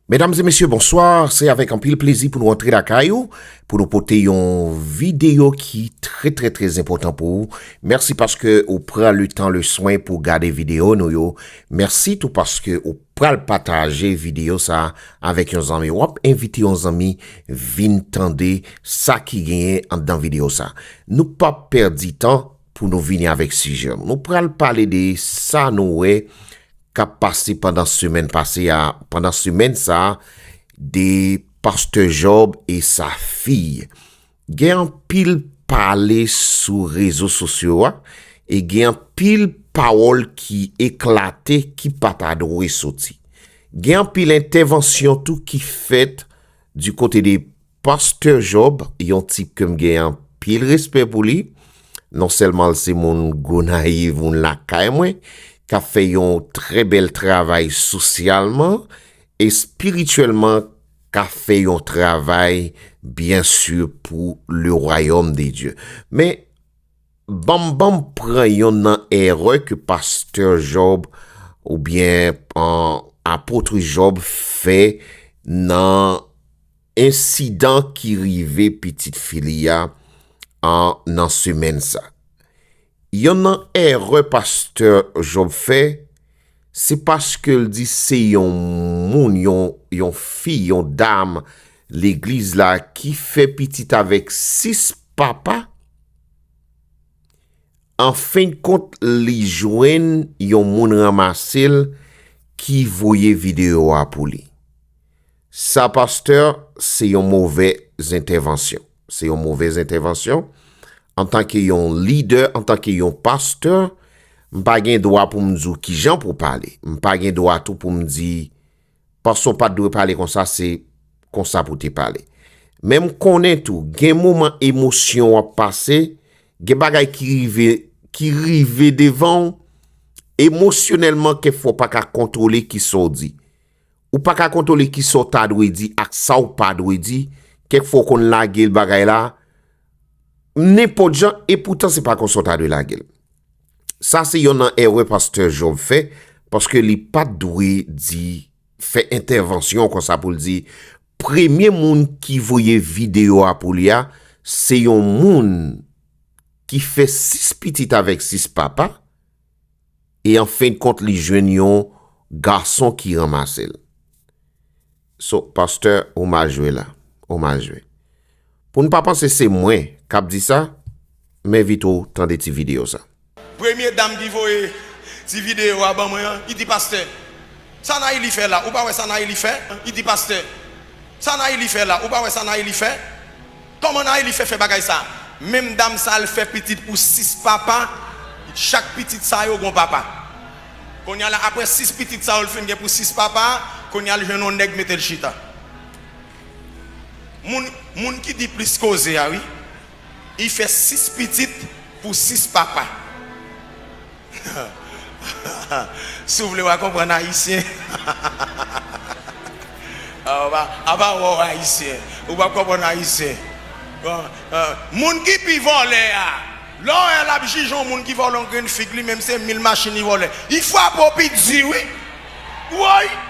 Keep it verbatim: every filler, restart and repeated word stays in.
Medam e mesye, bonswa. Se avèk anpil plezi pou nou antre lakay ou, pou nou pote yon videyo ki trè, trè, trè enpòtan pou ou. Mèsi paske ou pran le tan, le swen pou gade videyo nou yo. Mèsi tou paske ou pral pataje videyo sa a avèk yon zanmi. W ap envite yon zanmi vin tande sa ki genyen anndan videyo sa a. Nou p ap pèdi tan pou nou vini avèk sijè. Nou pral pale de sa nou wè k ap pase pandan semèn pase a, pandan semèn sa a, de pastè Jòb e sa fiy. Gen anpil pale sou rezo sosyo a, e gen anpil pawòl ki eklate ki pa ta dwe soti. Gen anpil entèvansyon tou ki fèt di kote de pastè Jòb, yon tip ke m gen anpil respè pou li. Non sèlman l se moun Gonayiv, moun lakay mwen, k ap fè yon trè bèl travay sosyalman, espirityèlman, k ap fè yon travay, byen si, pou le royaume de Dieu. Men, ban m, ban m pran yonn nan erè ke pastè Jòb oubyen, an, apot Jòb fè nan ensidan ki rive pitit fi li a, an, nan semèn sa. Yonn nan erè pastè Jòb fè, se paske l di se yon moun, yon, yon fi, yon dam legliz la ki fè pitit avèk sis papa. An fen de kont, li jwenn yon moun ranmase l ki voye videyo a pou li. Sa, pastè, se yon movèz entèvansyon. Se yon movèz entèvansyon. Antanke yon lidè, antanke yon pastè, m pa gen dwa pou m di w kijan pou w pale. M pa gen dwa tou pou m di, paske w pa t dwe pale konsa, se konsa pou w te pale. Men m konnen tou, gen moman emosyon w ap pase, gen bagay ki rive, ki rive devan w, emosyonèlman, kèk fwa w pa ka kontwole kisa w di. Ou pa ka kontwole kisa w ta dwe di ak sa w pa dwe di. Kèk fwa w konn lage l bagay la, nenpòt jan, e poutan se pa konsa w ta dwe lage l. Sa se yonn nan erè pastè Jòb fè, paske li pa t dwe di, fè entèvansyon konsa pou l di, premye moun ki voye videyo a pou li a, se yon moun ki fè sis pitit avèk sis papa, e an fen de kont, li jwenn yon gason ki ranmase l. So, pastè, ou mal jwe la. Ou mal jwe. Pou n pa panse se mwen k ap di sa, m envite w tande ti videyo sa. Premye dam ki voye ti videyo a ban mwen an, li di, "Pastè, sa Nayeli fè la? Ou pa wè sa Nayeli fè?" Li di, "Pastè, sa Nayeli fè la? Ou pa wè sa Nayeli fè?" Kòman Nayeli fè fè bagay sa? Menm dam sa, l fè pitit pou sis papa, chak pitit sa yo gon papa. Kounye a la, apre sis pitit sa yo l fin gen pou sis papa, kounye a l jwenn yon nèg mete l chita. Moun, moun ki di plis koze a, wi. Li fè sis pitit pou sis papa. Si w vle w a konprann ayisyen. A, w pa, a pa wè w ayisyen. Ou p ap konprann ayisyen. Bon, euh, moun ki pi vòlè a, lè w wè l ap jije yon moun ki vòlè yon grenn fig, li menm se mil machin li vòlè. Li frape w pi di, wi. Woy!